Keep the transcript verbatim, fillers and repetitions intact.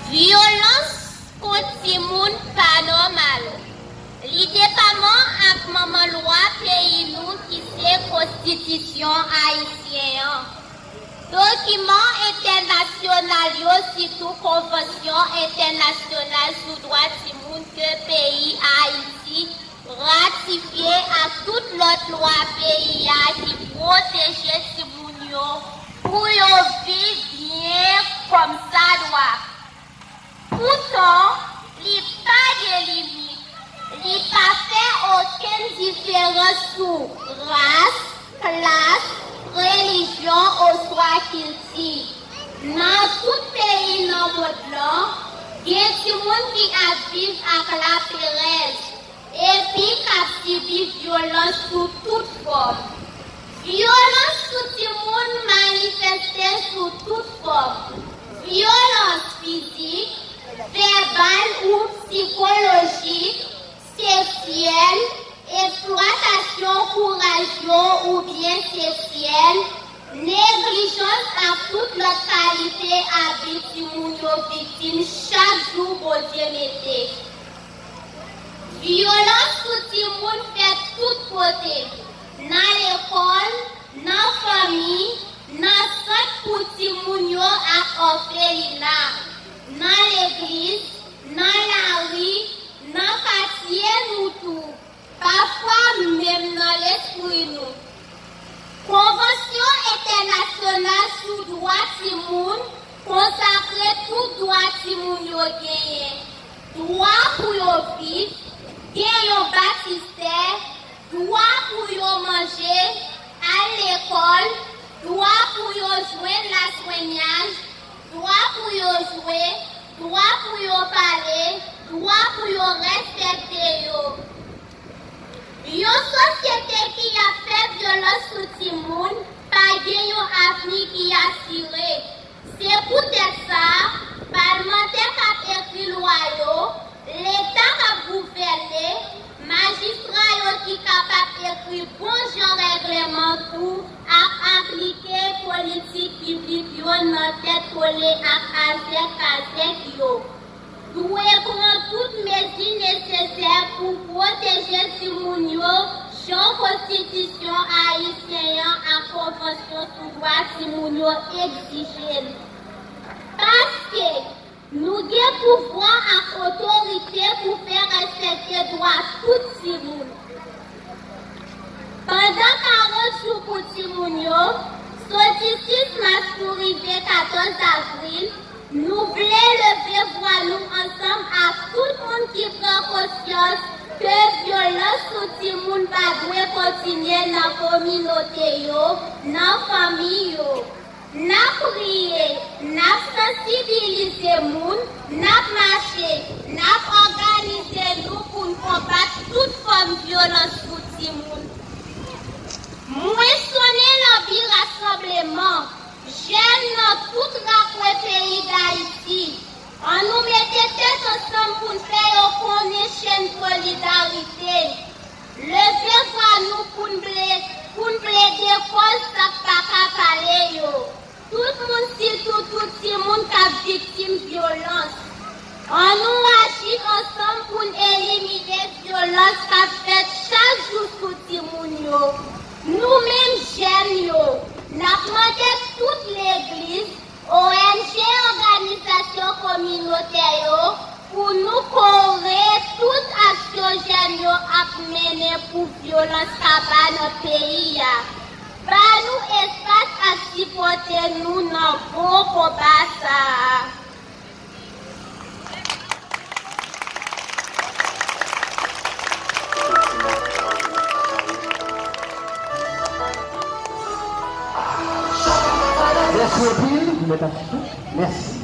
Vyolans kont timoun pa nòmal. Li depaman ak manman lwa peyi nou ki se konstitisyon ayisyen an. Dokiman entènasyonal yo, sitou konvansyon entènasyonal sou dwa timoun ke peyi Ayiti ratifye ak tout lòt lwa peyi a ki pwoteje timoun yo pou yo viv byen kòmsadwa. Poutan, li pa gen limit. Li pa fè okenn diferans sou ras, klas, relijyon oswa kilti. Nan tout peyi nan mond lan, gen timoun ki ap viv ak laperèz epi k ap sibi vyolans sou tout fòm. Vyolans sou timoun manifeste sou tout fòm. Vyolans fizik, vèbal ou sikolojik, seksyèl, eksplwatasyon kouraj yo oubyen seksyèl, neglijans ak tout lòt kalite abi timoun yo viktim chak jou Bondye mete. Vyolans sou timoun fèt tout kote, nan lekòl, nan fanmi, nan sant pou timoun yo ak òfelina, nan legliz, nan lari, nan katye nou tou, pafwa menm nan lespri nou. Konvansyon entènasyonal sou dwa timoun konsakre tout dwa timoun yo genyen. Dwa pou yo viv, gen yon batistè, dwa pou yo manje, al lekòl, dwa pou yo jwenn laswenyaj, dwa pou yo jwe, dwa pou yo pale, dwa pou yo respekte yo. Yon sosyete ki ap fè vyolans sou timoun pa gen yon avni ki asire. Se poutèt sa, palmantè k ap ekri lwa yo, Leta k ap gouvène, majistra yo ki kapab ekri bon jan règleman tou ak aplike politik piblik yo nan tèt kole ak azèkazèk yo, dwe pran tout mezi nesesè pou pwoteje timoun yo, jan Konstitisyon ayisyen an ak Konvansyon sou dwa timoun yo egzije l. Paske, nou gen pouvwa ak otorite pou fè respekte dwa tout timoun. Pandan karant jou pou timoun yo, soti sis mas pou rive katòz avril, nou vle leve vwa nou ansanm ak tout moun ki pran konsyans ke vyolans sou timoun pa dwe kontinye nan kominote yo, nan fanmi yo. N ap priye, n ap sansibilize moun, n ap mache, n ap òganize nou pou n konbat tout fòm vyolans sou timoun. Mwen sonnen lanbi rasanbleman jèn nan tout rakwen peyi Dayiti. Annou mete tèt ansanm pou n fè yo konnen chenn solidarite. Leve vwa nou pou n ple-, pou n plede kòz sa k pa ka pale yo. Tout moun, sitou tout timoun k ap viktim vyolans. Annou aji ansanm pou n elimine vyolans k ap fèt chak jou sou timoun yo. Nou menm jèn yo, n ap mande tout legliz, O N G, òganizasyon kominotè yo, pou nou kore tout aksyon jèn yo ap mennen pou vyolans kaba nan peyi a. Ba nou espas ak sipòte nou nan bon konba sa a. Mèsi anpil, mèt ap chita. Mèsi.